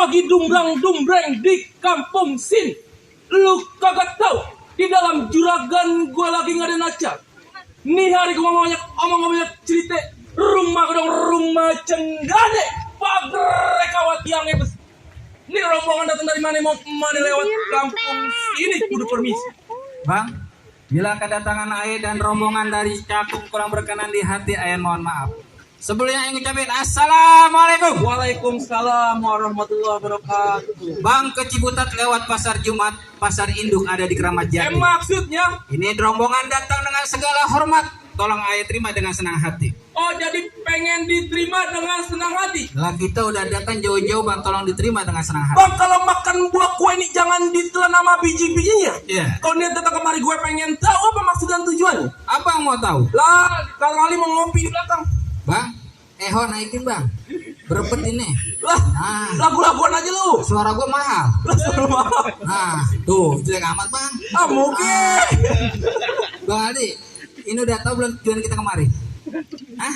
Pagi dumbrang-dumbreng di kampung Sin. Lu kagak tahu, di dalam juragan gue lagi ngadain acara. Nih hari gue omong cerita rumah cenggane pagar kawat yang ebes. Ini rombongan datang dari mana mau kemana lewat kampung ini kudu permisi. Bang, bila kedatangan Aye dan rombongan dari Cakung kurang berkenan di hati Aye mohon maaf. Sebelumnya yang ngucapin assalamualaikum. Waalaikumsalam warahmatullahi wabarakatuh. Bang ke Cibutat lewat pasar Jumat, pasar induk ada di Keramat Jati. Maksudnya? Ini rombongan datang dengan segala hormat. Tolong Aye terima dengan senang hati. Oh, jadi pengen diterima dengan senang hati? Lah kita udah datang jauh-jauh bang, tolong diterima dengan senang hati. Bang, kalau makan buah kue ini jangan ditelan sama biji-bijinya. Iya. Kalau niat datang kemari gue pengen tahu apa maksud dan tujuannya. Apa yang mau tahu? Lah, kali mau ngopi di belakang. Bang, naikin bang. Berepet ini. Lah, lagu-laguan aja lu. Suara gue mahal. Lah, suara mahal. Nah, tuh jelek amat bang. Ah, mungkin. Bang Aldi, ini udah tahu belum tujuan kita kemari? Hah?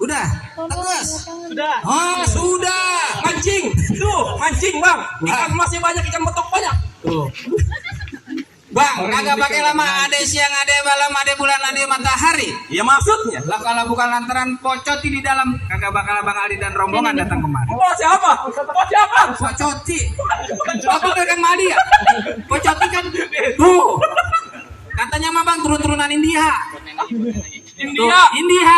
Udah? Tegas? Sudah. Oh, sudah. Mancing. Tuh, mancing bang. Ikan masih banyak, ikan betok banyak. Tuh. Bang, kagak pakai lama, ada siang, ada malam, ada bulan, ada matahari. Ya maksudnya? Lah kalau bukan lantaran Pocoti di dalam, kagak bakal Bang Aldi dan rombongan datang kemari. Oh, siapa? Pocoti. Apa kan Madi ya? Pocoti kan tuh. Katanya mah Bang turun-turunan India. India.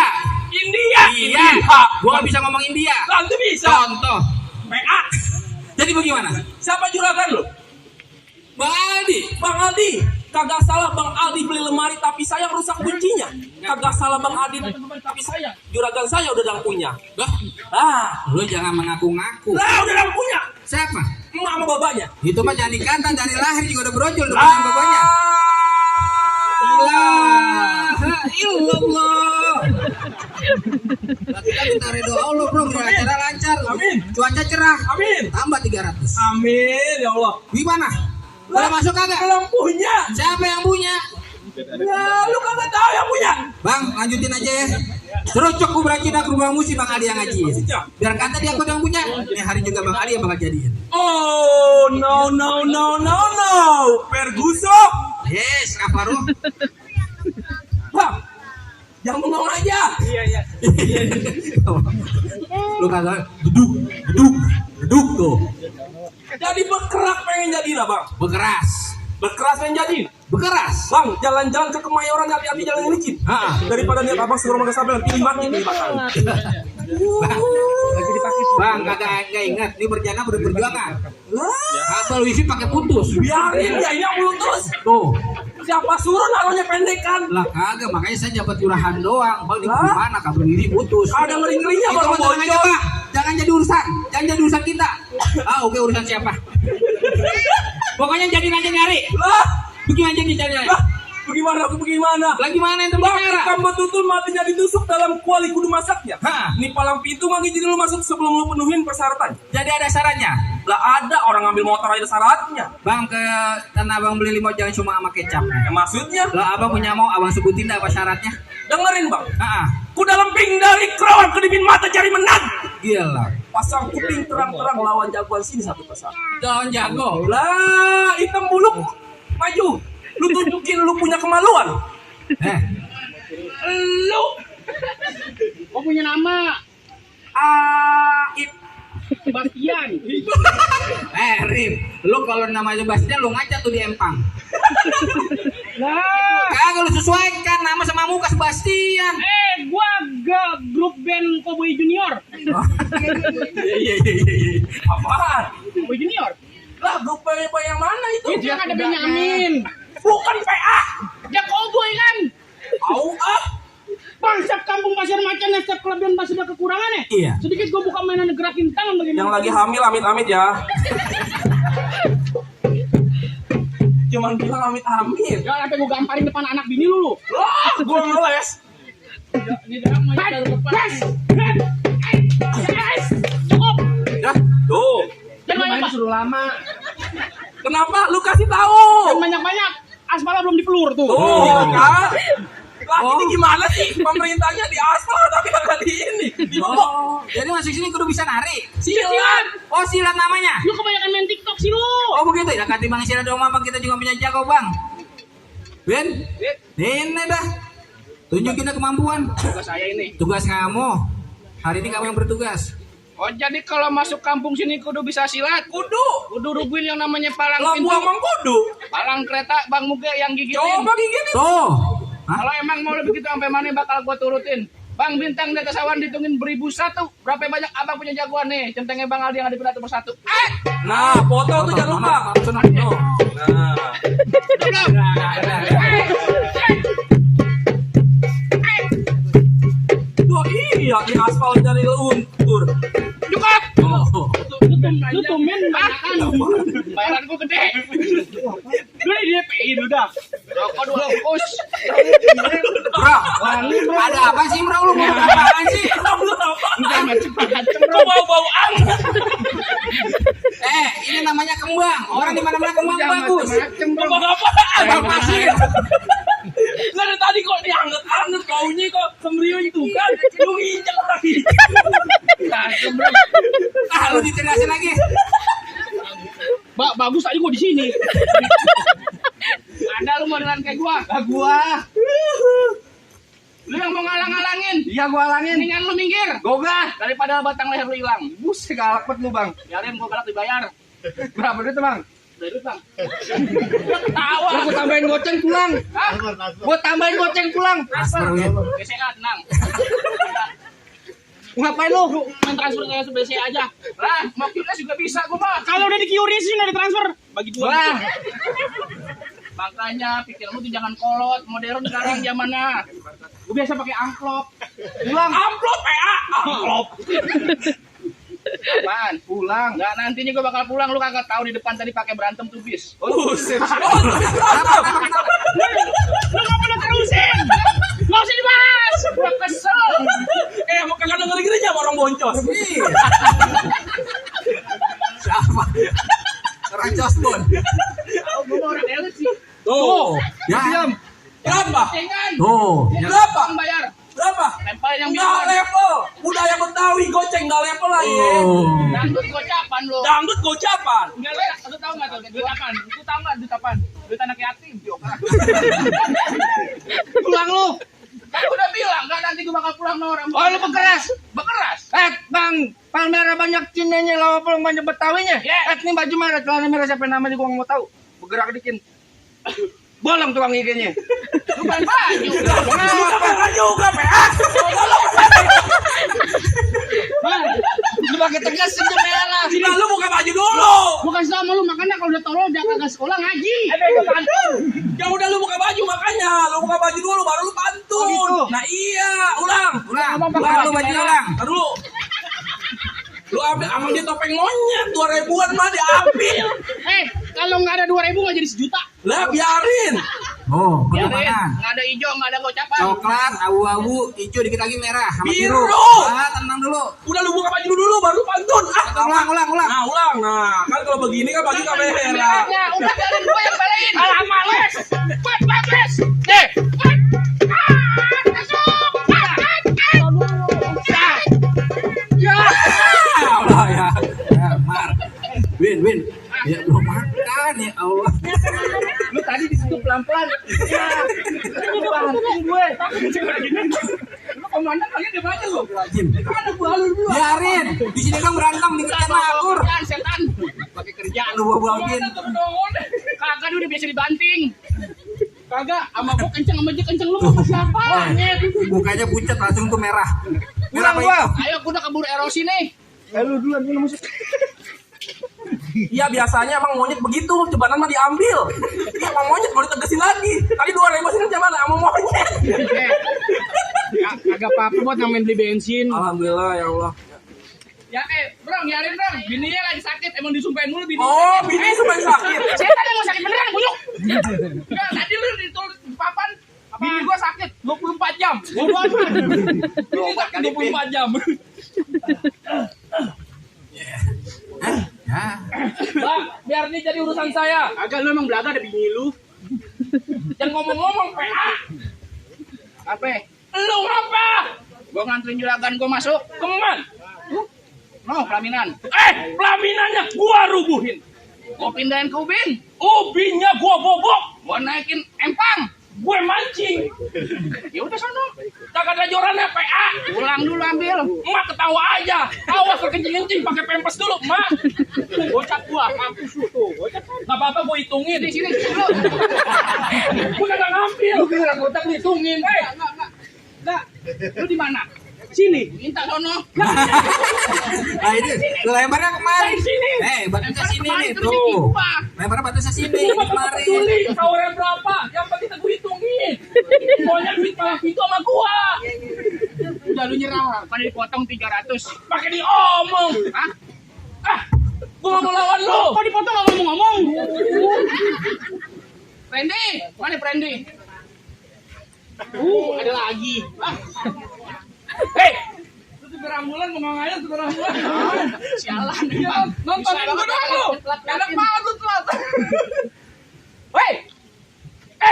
Iya. Gua bisa ngomong India. Tentu bisa. Contoh. PA. Jadi bagaimana? Siapa juragan lu? Bang Aldi. Kagak salah Bang Aldi beli lemari tapi saya rusak kuncinya. Kagak salah Bang Aldi tapi saya juragan saya udah dang punya. Lu jangan mengaku-ngaku. Lah udah dang punya. Siapa? Emak sama babanya. Itu mah jangan dikata dari lahir juga udah brojol udah punya babanya. Illallah. Kita minta ridho Allah bro, biar acara lancar. Amin. Cuaca cerah. Amin. Tambah 300. Amin ya Allah. Gimana? Boleh masuk kagak? Belum punya. Siapa yang punya? Ya lu kagak tahu yang punya. Bang, lanjutin aja ya. Terus cukup berarti ke rumah musi Bang Ali yang ngaji. Biar kata dia aku yang punya. Ini hari juga Bang Ali yang bakal jadiin. Oh, no. Ferguson. Yes, Kafaru. Bang, yang bengong aja. Iya. Lu kagak duduk tuh. Jadi bergerak pengen jadi lah bang. Berkeras pengen jadi. Bekeras. Bang, jalan-jalan ke Kemayoran hati-hati jalan yang licin. Daripada niat abang sebelum ke sampai pilih mati di belakang. Bang, kagak ingat ini berjalan berperjuangan. Kabel wifi pakai putus. Biarin ya ini yang putus. Tuh. Siapa suruh naruhnya pendekan? Lah kagak, makanya saya dapat curahan doang. Bang, di mana kabel wifi putus? Ada ngeri-ngerinya bang bocor. Jangan jadi urusan kita. Oke, urusan siapa? Pokoknya jadi aja nyari. Lah, bagaimana jadi cari? Bagaimana? Lagi mana yang Bang, kan betul matinya ditusuk dalam kuali kudu masaknya. Ini palang pintu manggi jadi lu masuk sebelum lu penuhin persyaratan. Jadi ada syaratnya? Lah ada, orang ngambil motor ada syaratnya. Bang, ke tanah abang beli limau jangan cuma sama kecap. Maksudnya? Lah abang punya mau abang sebutin dah apa syaratnya? Dengerin bang. Ku dalam ping dari Kerawang kedipin mata cari menang. Gila. Pasang kuping terang-terang lawan jagoan sini satu persatu. Lawan jago. Lah, hitam buluk maju. Lu tunjukin lu punya kemaluan. Lu Kau punya nama Aib. Bastian. Rip, lu kalau namanya Bastian lu ngajak tuh di Empang. Lah, Kagak lu sesuaikan nama sama muka Sebastian. gua grup band Cowboy Junior. Iya. Apaan? Cowboy Junior. Lah, grup PWP yang mana itu? Itu yang ada Benyamin. Bukan PA. Ya Cowboy kan. Au ah. Bangsat kampung pasir macan yang setiap kelebihan pasti ada kekurangan ya. Iya. Sedikit gua buka mainan gerakin tangan bagaimana. Yang lagi hamil amit-amit ya. Cuman bilang amit-amit. Jangan sampai gua gamparin depan anak bini lu. Lah, gua ngeles. Guys, cukup. Ya, tuh. Jangan banyak suruh lama. Kenapa? Lu kasih tahu. banyak. Aspalnya belum dipelur tuh. Tuh, kan? Lah, ini gimana sih? Pemerintahnya di aspal tapi kagak di ini. Di bawah. Oh, jadi masuk sini kudu bisa nari. Silat. Oh, silat namanya. Lu kebanyakan main TikTok sih lu. Oh, begitu ya. Kati Bang silat dong, Bang. Kita juga punya jago, Bang. Ben, ini dah. Tunjukin dah kemampuan. Tugas saya ini. Tugas kamu. Hari ini kamu yang bertugas. Oh, jadi kalau masuk kampung sini kudu bisa silat. Kudu rubuhin yang namanya palang Lah, pintu. gua emang kudu. Palang kereta Bang Muge yang gigitin. Coba gini. Tuh. Hah? Kalau emang mau lebih gitu sampai mana bakal gua turutin. Bang Bintang di atas awan ditungin 1001. Berapa banyak abang punya jagoan nih? Centengnya Bang Aldi yang ada satu persatu. Nah, foto tuh jangan lupa. Tuh. Nah. Wah, iya di aspal dari luntur. Cukup. Oh. Lu tumben banyakan. Bayaran gua gede. Lu di DPI udah. Rokok 2 bungkus. Bro, ada apa sih, Bro? Lu mau apaan sih? Enggak macem-macem. Kok bau-bauan? Ini namanya kembang. Orang di mana-mana kembang bagus. Kembang apaan? Bau pasir. Lah dari tadi kok dianget-anget baunya kok semriwing tuh kan. Lu injek lagi. Lu ditegasin lagi. Bagus tadi gua di sini. Ada lu modelan kayak gua. Gua. Lu yang mau ngalang-ngalangin. Iya, gua alangin. Mendingan lu minggir. Gogah. Daripada batang leher lu hilang. Buset, galak banget lu, Bang. Biarin gua galak dibayar. Berapa duit, Bang? Duit, Bang. Tawa. Gua tambahin goceng pulang. Hah? Gua tambahin goceng pulang. Transfer. BCA tenang. Ngapain lu? Main transfer ke BCA aja. Lah, mau QRIS juga bisa gua mah. Kalau udah di QRIS sih ada transfer. Bagi dua. Wah. Makanya pikiranmu tuh jangan kolot, modern sekarang zamannya. Gue biasa pakai amplop. Pulang. Amplop PA. Amplop. Apaan? Pulang. Enggak, nantinya gue bakal pulang, lu kagak tahu di depan tadi pakai berantem tuh bis. Buset. Lu enggak pernah terusin. Enggak usah dibahas. Gua kesel. Mau kagak denger aja sama orang boncos. Siapa? Orang Josbon. Gue mau orang elit sih. Tuh. Ya. Diam. Berapa? Cengan. Tuh. Berapa? Bang bayar. Berapa? Lempar yang Nggak biasa. level. Budaya Betawi goceng nggak level lagi. Oh. Dangdut gocapan lu. Dangdut gocapan. Enggak lah, lu tahu enggak tuh duit apaan? Lu tahu enggak duit apaan? Duit anak yatim. Pulang lu. Kan udah bilang enggak nanti gua bakal pulang orang. Oh, lu bekeras. Bekeras. Bang, Palmera banyak cinanya, lawa pulang banyak Betawinya. Yeah. Ini baju merah, celana merah, siapa namanya gua nggak mau tahu. Bergerak dikit. Bolong tukang giginya. Lu main baju. Kenapa juga PA? Lu pakai tegas senyum merah. Tidak, lu buka baju dulu. Bukan sama lu makanya kalau udah tolol jangan kagak sekolah ngaji. Ya udah lu buka baju makanya. Lu buka baju dulu baru lu pantun. Oh, gitu. Nah iya, ulang. Ulang Ulang lu baju ulang. Ntar dulu. Lu ambil sama dia topeng monyet 2.000-an mah diambil. Kalau nggak ada 2.000 nggak jadi sejuta. Lah biarin. Oh, Biarin. perubahan. Nggak ada hijau, nggak ada gocapan. Coklat, abu-abu, hijau dikit lagi merah sama Biru. Tenang dulu. Udah lu buka baju dulu baru lu pantun. Ulang. Nah, ulang. Nah, kan kalau begini kan baju nggak merah. Ya, udah biarin gua yang balain. Alamak les. Buat les. Deh. Allah ya. Ya, Mar. Win. Ya belum makan ya Allah. Lu tadi di situ pelan-pelan. Ya. Banting gue. Lu komandan lagi di mana lu? Mana gua lu dulu. Biarin. Di sini kan berantem di kerjaan akur. Setan. Pakai kerjaan Lu buangin. Kagak udah biasa dibanting. Kagak, sama gua kenceng sama dia kenceng lu sama siapa? Mukanya pucat langsung tuh merah. Merah Pulang apa gua. itu? Ayo gua udah keburu erosi nih. Lu duluan gua musik. Iya biasanya emang monyet begitu, cebanan mah diambil. Iya emang monyet mau ditegesin lagi. Tadi 2.000 sini mana sama monyet. Agak apa-apa buat ngamen beli bensin. Alhamdulillah ya Allah. Ya Bro, nyarin Bro. Bininya lagi sakit, emang disumpahin mulu bini. Oh, bini supaya sakit. Setan yang mau sakit beneran, bunyuk. Enggak, tadi lu ditulis di papan. Bini gua sakit 24 jam. Bodoh amat. Bini sakit 24 jam. Ya. Bang, biar ini jadi urusan saya. Agak lu emang belaga ada bini lu. Jangan ngomong-ngomong PA. Apa? Lu ngapa? Gua nganterin juragan gua masuk. Keman? No, pelaminan. Pelaminannya gua rubuhin. Gua pindahin ke ubin. Ubinnya gua bobok. Gua naikin empang. Gue mancing. Ya udah sono. Kagak ada jorannya PA. Pulang dulu ambil. Emak ketawa aja. Awas kekencing-kencing pakai pempes dulu, Emak. Bocah gua mampus lu tuh. Enggak apa-apa gua hitungin. Di sini dulu. Gua kagak ngambil. Lu kira kotak dihitungin. Enggak. Lu di mana? Sini. Minta sono. Nah ini lebarnya kemari. Sini. Batasnya sini Kemarin nih tuh tuh. rezeki gua. Lebarnya batasnya sini. Gua kagak Kemari. peduli sawernya berapa. Yang penting gua hitungin. Soalnya duit malah itu sama gua. Udah lu nyerah. Pada dipotong 300. Pakai diomong. Hah? Gua nggak mau lawan lu. Kok dipotong nggak ngomong-ngomong? Randy, mana Randy? Ada lagi. Hei, lu supir ambulan ngomong aja supir ambulan. Sialan. Nontonin gua dong lu. Enak banget lu telat. Hei,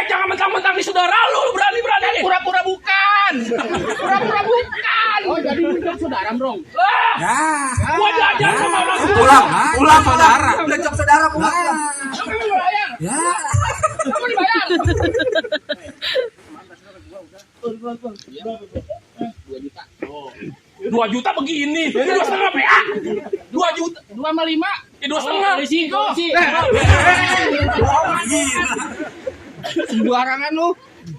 jangan mentang-mentang di saudara lu berani-berani nih. Pura-pura bukan. Pura-pura bukan. Oh, jadi lu job saudara, Bro. Lah, Ya. gua jajan sama orang tua. Pulang saudara. Udah job saudara pulang. Kamu yang bayar. Ya. Kamu dibayar. 2 juta begini. 2,5 PA. 2 juta. 2,5. Ya 2,5. Risiko. Sembarangan lu.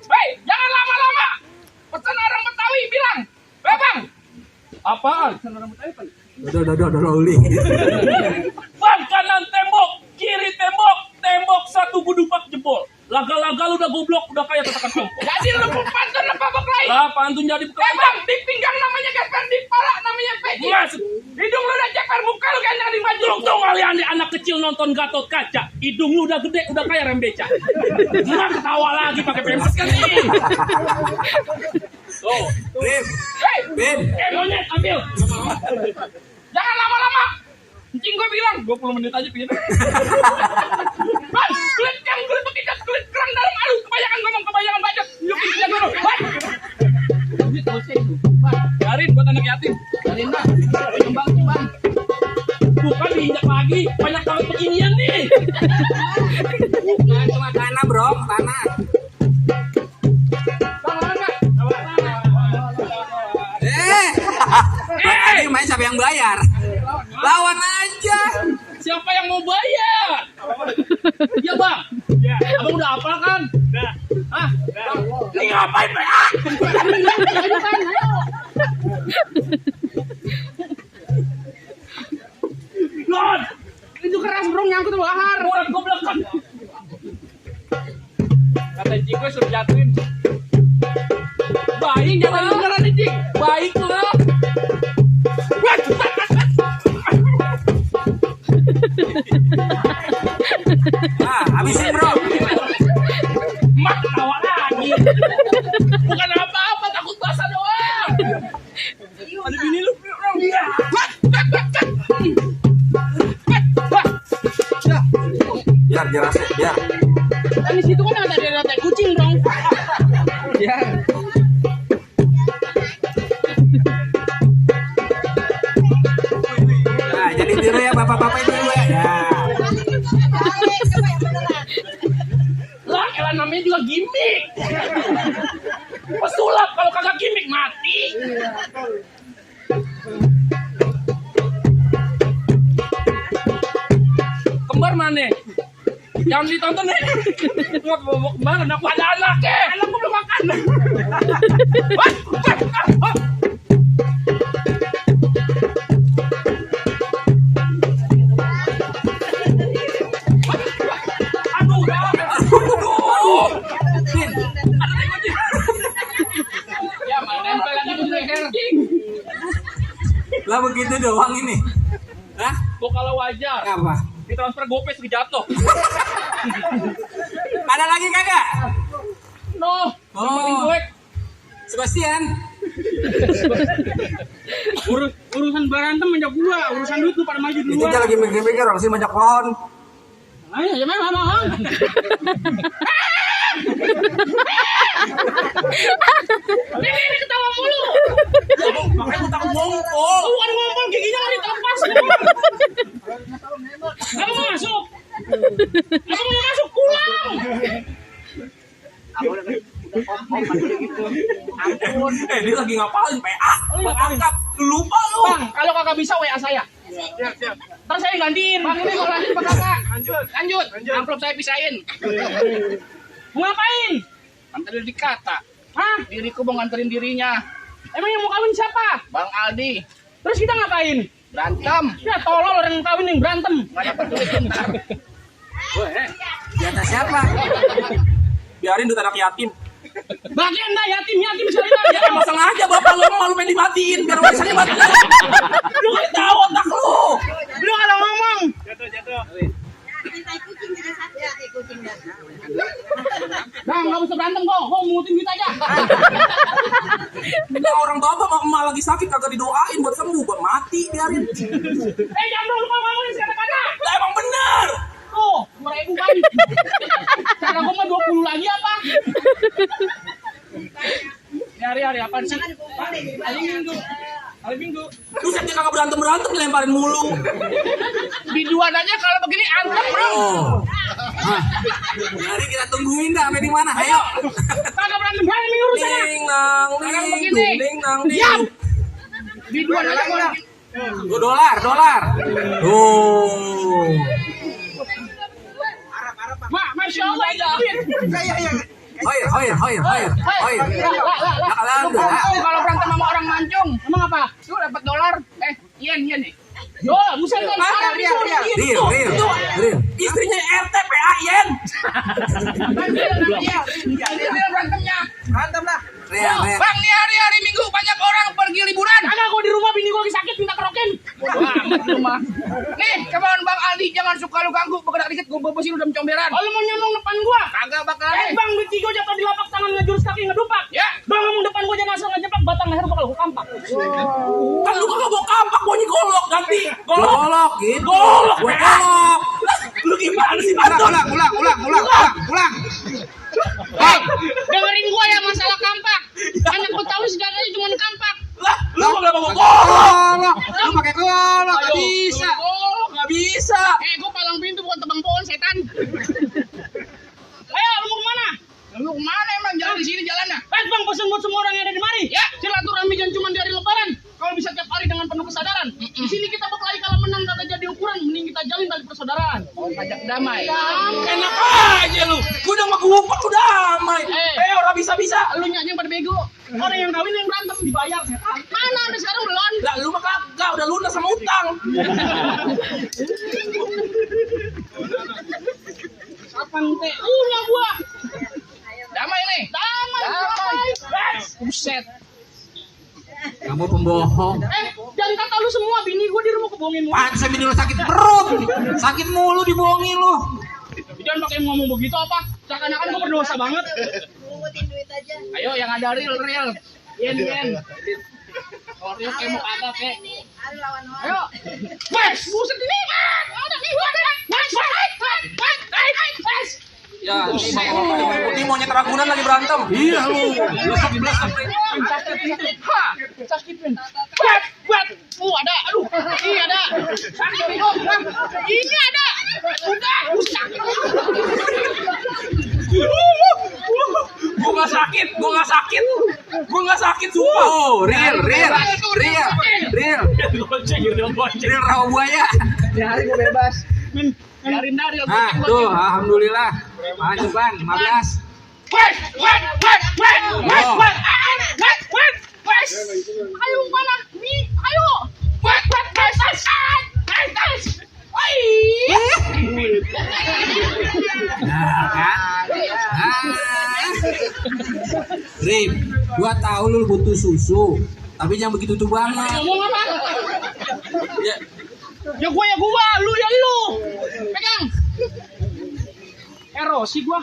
Hei, jangan lama-lama. Pesan orang Betawi bilang, Bang. Apaan? Udah uli. Ban kanan tembok, kiri tembok, tembok satu gudupak jebol. Laga-laga lu udah goblok, udah kayak katakan kamu. Jadi lu pantun apa berkelahi? Lah, pantun jadi bekelahi. Bang, di pinggang namanya geser, di pala namanya peci. Mas, Hidung lu udah ceper, muka lu kayak nyari baju. untung kalian di anak kecil nonton Gatot Kaca. Hidung lu udah gede, udah kayak rem beca. Nah, ketawa lagi pakai pempes kan nih. Tuh. Bin. Monyet, ambil. Jangan lama-lama. Cing gue bilang 20 menit aja pindah. Bang, kulit begitu, kulit kerang dalam alu. Kebanyakan bacot. Yuk, kita dulu. Bang. Duit dosen itu. Bang, Biarin buat anak yatim. cariin bang. Kembang, bang. Bukan diinjak lagi, banyak banget beginian nih. Bukan cuma tanah, Bro, tanah. Bang, mana enggak? Tadi main siapa yang bayar? Lawan aja. Siapa yang mau bayar? Iya bang. Abang udah hafal kan? Hah? Ini ngapain PA? Lon, Itu keras bro, nyangkut bahar. buat goblok kan? Kata Cing gue suruh jatuhin. Baik Jangan lah. beneran nih, Cing. Baik lah. Habisin, Bro. Mak ketawa lagi. Bukan apa-apa, takut basah doang. Ada bini lu, orang. Iya. Biar jelas, biar. Kan di situ kan ada rantai kucing dong. Ya. Nah, jadi dulu ya bapak-bapak itu dulu ya. Ya. Lah, elah namanya namanya juga gimmick. Pesulap kalau kagak gimmick mati. Kembar mana? Jangan ditonton nih. Nggak bawa kembar, anak ada anaknya. Anakku belum makan. Wah, wah. Aduh, aduh. Ya, mana nempel lagi tuh leher. Lah begitu doang ini. Hah? Gua kalau wajar. Apa? Ditransfer GoPay segini jatuh. Ada lagi kagak? No, paling Oh. gue Sebastian. urusan berantem menjak gua, urusan duit lu pada maju Itu duluan. aja lagi mikir-mikir orang sih banyak pohon. Ayo, ya memang. Ini ketawa mulu. Makanya gue takut ngompol. Bukan ngompol giginya lagi terlepas. Kamu mau masuk? Kamu mau masuk pulang. Dia lagi ngapalin PA. Bang angkat. Lu lupa lu. Bang, kalau kakak bisa WA saya. Siap. Ntar saya gantiin. Bang, ini mau lanjut apa kakak? Lanjut. Amplop saya pisahin. Mau ngapain? Anterin dikata. Hah? Diriku mau nganterin dirinya. Emang yang mau kawin siapa? Bang Aldi. Terus kita ngapain? Berantem. Ya tolol orang yang kawin yang berantem. Nggak dapat duit ntar. Di atas siapa? Biarin duit anak yatim. Bagian dah yatim sekalian. Ya emang sengaja bapak lu malu pengen dimatiin biar warisannya mati. Lu kan tahu otak lu. Lu kalau ngomong. Bang, nggak usah berantem kok. Kok mungutin duit aja. Nah, orang bapak emak lagi sakit kagak didoain buat sembuh, buat mati biarin. Jangan dong lupa ngomongin kata-kata. Lah emang bener. Tuh, 2.000 kan. Cara gua mah 20 lagi apa? Ini hari apaan sih? Hari Minggu. Lu dia kagak berantem dilemparin mulu. Biduan aja kalau begini antem, Bro. Oh. Hah. Mari kita tungguin dah sampai di mana. Ayo. Kagak berantem hari Minggu urusannya. Ding nang Sekarang ding begini. ding nang ding. Diam. Biduan aja kalau Oh, dolar. Oh. Masya Allah aja. Hoir. Nakalan dah. Kalau berantem sama orang mancung, emang apa? Lu dapat dolar, yen nih. Yo, buset kan sekarang Real. Istrinya RT PA Yen. berantemnya. Real. Bang, nih hari Minggu banyak orang pergi liburan. Kagak, gua di rumah bini gua lagi sakit minta kerokin. Amat rumah. Nih, kemauan Bang Aldi jangan suka lu ganggu, bergerak dikit gua bobosin udah comberan. Oh, lu mau nyomong depan gua? Kagak bakal. Bang, duit gua jatuh di lapak tangan ngejurus kaki ngedupak. Ya. Bang ngomong depan gua jangan asal ngejepak batang leher bakal gua kampak. Kan lu kagak mau kampak bunyi golok ganti. Golok gitu. Golok. Golok. Lu gimana sih Bantul? Ulang. Hey, dengerin gua ya masalah kampak. Anak gua tahu segalanya cuma kampak. Lah, lu kenapa mau golok? Lu pakai golok nggak bisa. Golok. Nggak bisa. Gua palang pintu bukan tebang pohon setan. Ayo, lu mau kemana? Lu kemana emang? Jalan di sini jalannya. Bang, pesan buat semua orang yang ada di mari. Ya, silaturahmi jangan cuma di hari Lebaran. Kalau bisa tiap hari dengan penuh kesadaran. Di sini kita berkelahi kalau menang kagak jadi ukuran, mending kita jalin tali persaudaraan. Ajak damai. Enak aja lu. Gua udah mau ngumpet udah damai. Orang bisa-bisa. Lu nyanyi pada bego. Orang yang kawin yang berantem dibayar setan. Mana ada sekarang belum? Lah lu mah kagak udah lunas sama utang. Kapan teh? Gua. Damai nih. Damai. Buset. Kamu pembohong. Jangan kata lu semua, bini gua di rumah kebohongin mulu. Pantes bini lu sakit perut. Sakit mulu dibohongin lu. Jangan pakai ngomong begitu apa? Seakan-akan gua berdosa banget. Pungutin duit aja. Ayo yang ada real. Yen. Kalau real kayak mau kagak kayak. Aduh lawan orang. Ayo. Wes, buset ini. Ada nih. Wes. Ya, ini monyet Ragunan lagi berantem. Iya lu. Sakit, Pin. Buat. Ada. Aduh. Ini ada. Sakit, Pin. Ini ada. Udah. Sakit. Gue nggak sakit, sumpah. Oh, real rawa buaya. Hari gue bebas. Biarin dari Nah, tuh, alhamdulillah. Maju Bang, 15. Ayo mana? Nih, ayo. Nah, kan? Rim, gua tahu lu butuh susu, tapi jangan begitu tuh banget. Ngomong apa? Ya, Ya gua, lu ya lu. Pegang. Erosi gua.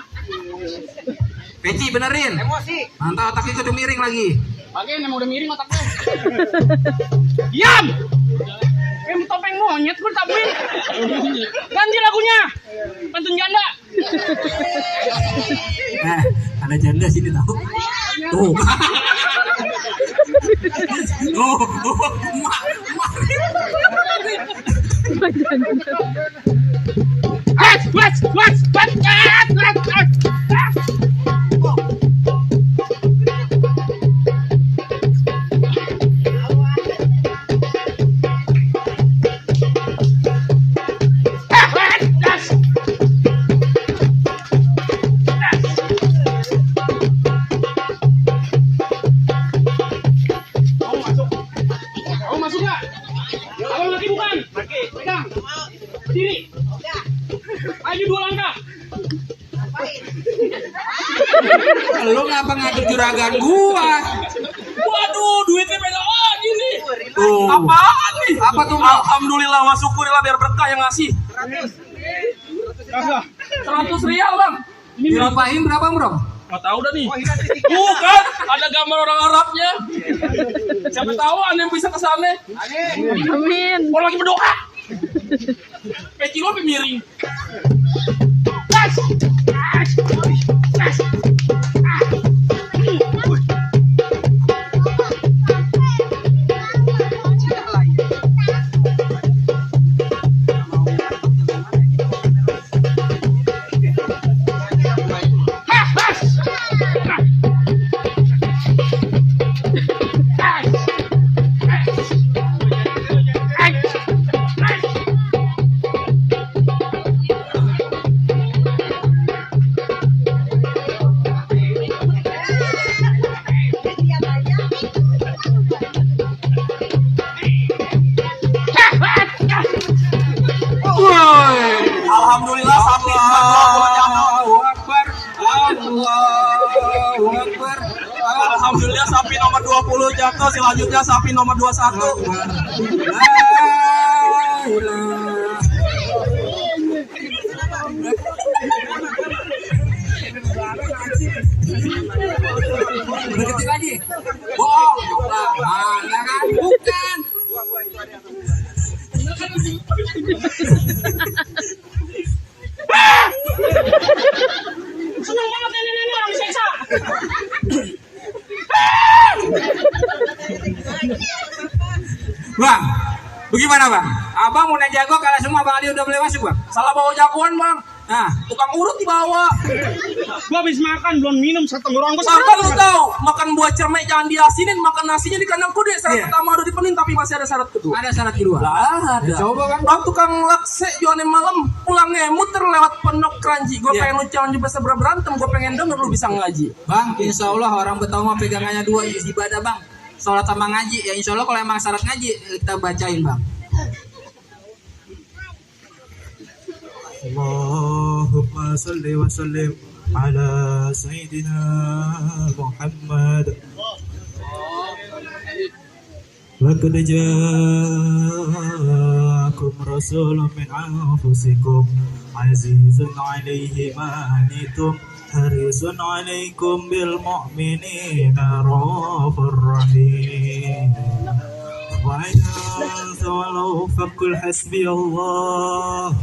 Peci benerin. Emosi. Mantap, otaknya kudu miring lagi. Bagian emang udah miring otaknya. Diam. Kayak topeng monyet gue tabuin. Ganti lagunya. Pantun janda. Ada janda sini tahu. Tuh. Mau masuk nggak? Abang laki bukan? Laki. Pegang. Berdiri. Maju 2 langkah. Lu ngapa ngatur juragan gua? waduh, duitnya beda lagi nih. Tuh. Apaan nih? Apa tuh, Bang? Alhamdulillah, wa syukurillah biar berkah yang ngasih. 100 rial, Bang. Dirupain berapa, Bro? Nggak tahu dah nih. Bukan, ada gambar orang Arabnya. Siapa tahu aneh yang bisa kesana. Amin. Orang lagi berdoa. Peci lo miring. Alhamdulillah sapi Allahu Akbar. Allahu Akbar. Alhamdulillah sapi nomor 20 jatuh, selanjutnya sapi nomor 21. La ilaha. Deketin lagi. Bohong. Mana kan? Bukan. Senang banget nenek-nenek orang diseksa. Bang, bagaimana Bang? Abang mau naik jago kalau semua Bang Ali udah boleh masuk Bang? Salah bawa jagoan, Bang. Nah, Tukang urut dibawa. Gua habis makan belum minum 1 tenggorokan gua Sampai lu tahu, makan buah cermek jangan diasinin, makan nasinya di kandang kuda. Syarat Iya. pertama udah dipenuhin, tapi masih ada syarat kedua. ada syarat kedua. Lah, ada. Ya, coba kan. Bang tukang lakse jualan malam pulangnya muter lewat Pondok Keranji. Gue Iya. pengen lu jangan juga berantem, gue pengen denger lu bisa ngaji. Bang, insya Allah orang Betawi mah pegangannya 2 ibadah Bang. Sholat sama ngaji. Ya insya Allah kalau emang syarat ngaji kita bacain Bang. Allahumma salli wa sallim ala Sayyidina Muhammad. Laqad ja'akum rasulun min anfusikum azizun 'alaihi ma anittum harisun 'alaikum bil mu'minina raufur rahim. Wa in tawallaw faqul hasbiyallah